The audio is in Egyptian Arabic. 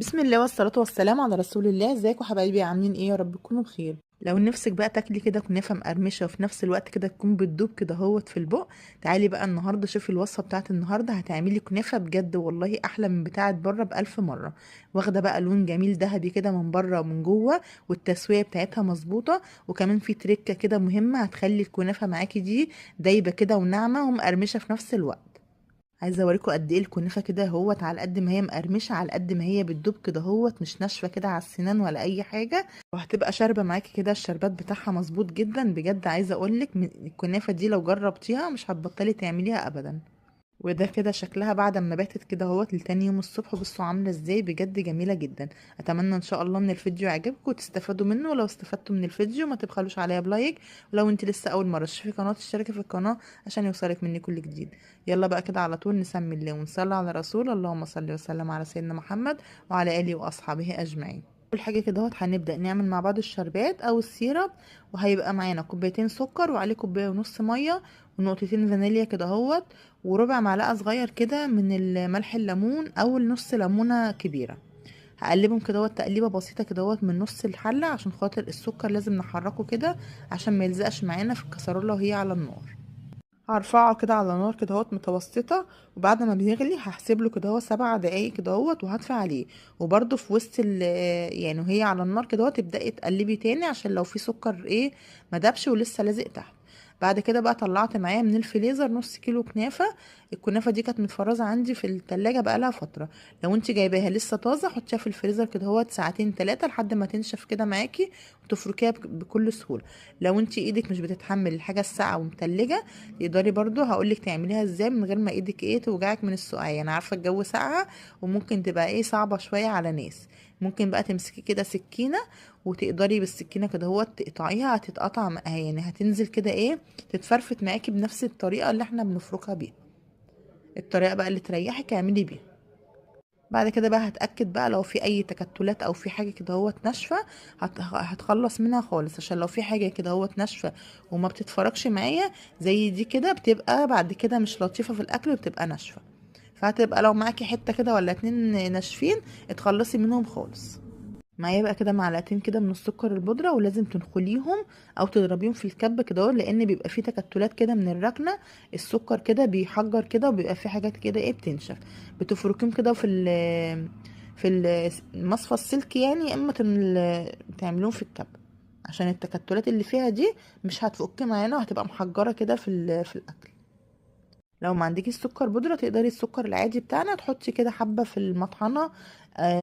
بسم الله والصلاة والسلام على رسول الله. ازيكم حبايبي؟ عاملين ايه؟ يا رب تكونوا بخير. لو نفسك بقى تاكلي كده كنافة مقرمشة وفي نفس الوقت كده تكون بتدوب كده هوت في البق، تعالي بقى النهارده شوفي الوصفة بتاعت النهارده. هتعملي كنافة بجد والله احلى من بتاعت بره بألف مرة، واخدة بقى لون جميل ذهبي كده من بره ومن جوه، والتسوية بتاعتها مظبوطة، وكمان في تريكة كده مهمة هتخلي الكنافة معاكي دي دايبة كده وناعمة ومقرمشة في نفس الوقت. عايزه اوريكم قد ايه الكنافه كده اهوت، على قد ما هي مقرمشه على قد ما هي بتدوب كده اهوت، مش ناشفة كده على السنان ولا اي حاجة، وهتبقى شاربه معاكي كده الشربات بتاعها مظبوط جدا. بجد عايزه اقولك الكنافه دي لو جربتيها مش هتبطلي تعمليها ابدا. وده كده شكلها بعد ما باتت كده اهوت لتاني يوم الصبح، بصوا عامله ازاي، بجد جميلة جدا. اتمنى ان شاء الله ان الفيديو يعجبكم وتستفادوا منه، ولو استفدتوا من الفيديو ما تبخلوش عليا ب like، ولو انت لسه اول مرة تشوفي قناتي اشتركي في القناة عشان يوصلك مني كل جديد. يلا بقى كده على طول نسمي الله ونصلي على رسول، اللهم صل وسلم على سيدنا محمد وعلى اله واصحابه اجمعين. اول حاجة كده اهوت هنبدا نعمل مع بعض الشربات او ال syrup، وهيبقى معانا كوبايتين سكر وعليه كوباية ونص مية ونقطتين فانيليا كده اهوت، وربع معلقه صغير كده من الملح الليمون او نص ليمونه كبيرة. هقلبهم كده اهوت تقليبه بسيطة كده اهوت من نص الحلة عشان خاطر السكر لازم نحركه كده عشان ما يلزقش معانا في الكسرونه وهي على النار. هرفعه كده على نار كده اهوت متوسطه، وبعد ما بيغلي هحسب له كده اهوت 7 دقايق كده اهوت وهدفي عليه. وبرده في وسط يعني وهي على النار كده اهوت تبداي تقلبي تاني عشان لو في سكر ايه ما دابش ولسه لازق تحت. بعد كده بقى طلعت معايا من الفريزر نص كيلو كنافه. الكنافه دي كانت متفرزه عندي في التلاجة بقالها فترة، لو انت جايباها لسه طازة حطيها في الفريزر كده اهوت ساعتين 3 لحد ما تنشف كده معاكي وتفركيها بكل سهولة. لو انت ايدك مش بتتحمل الحاجة الساقعه ومتلجه تقدري برضو هقولك تعمليها ازاي من غير ما ايدك ايه توجعك من السقعيه. انا عارفه الجو ساقعه وممكن تبقى ايه صعبة شوية على ناس، ممكن بقى تمسكي كده سكينة وتقدري بالسكينة كده اهوت تقطعيها، هتتقطع يعني هتنزل كده ايه تتفرفت معاكي بنفس الطريقة اللي احنا بنفركها بيها. الطريقة بقى اللي تريحك اعملي بيها. بعد كده بقى هتاكد بقى لو في اي تكتلات او في حاجة كده اهوت ناشفة هتخلص منها خالص، عشان لو في حاجة كده اهوت ناشفة وما بتتفركش معايا زي دي كده بتبقى بعد كده مش لطيفة في الاكل وبتبقى ناشفة. فهتبقى لو معاكي حتة كده ولا 2 ناشفين اتخلصي منهم خالص. معايا بقى كده معلقتين كده من السكر البودره، ولازم تنخليهم او تضربيهم في الكب كده لان بيبقى فيه تكتلات كده من الركنه، السكر كده بيحجر كده وبيبقى فيه حاجات كده ايه بتنشف. بتفركيهم كده في المصفى السلك يعني، يا اما تعملوهم في الكب عشان التكتلات اللي فيها دي مش هتفك معانا وهتبقى محجره كده في الاكل. لو ما عندكيش سكر بودره تقدري السكر العادي بتاعنا تحطي كده حبه في المطحنه،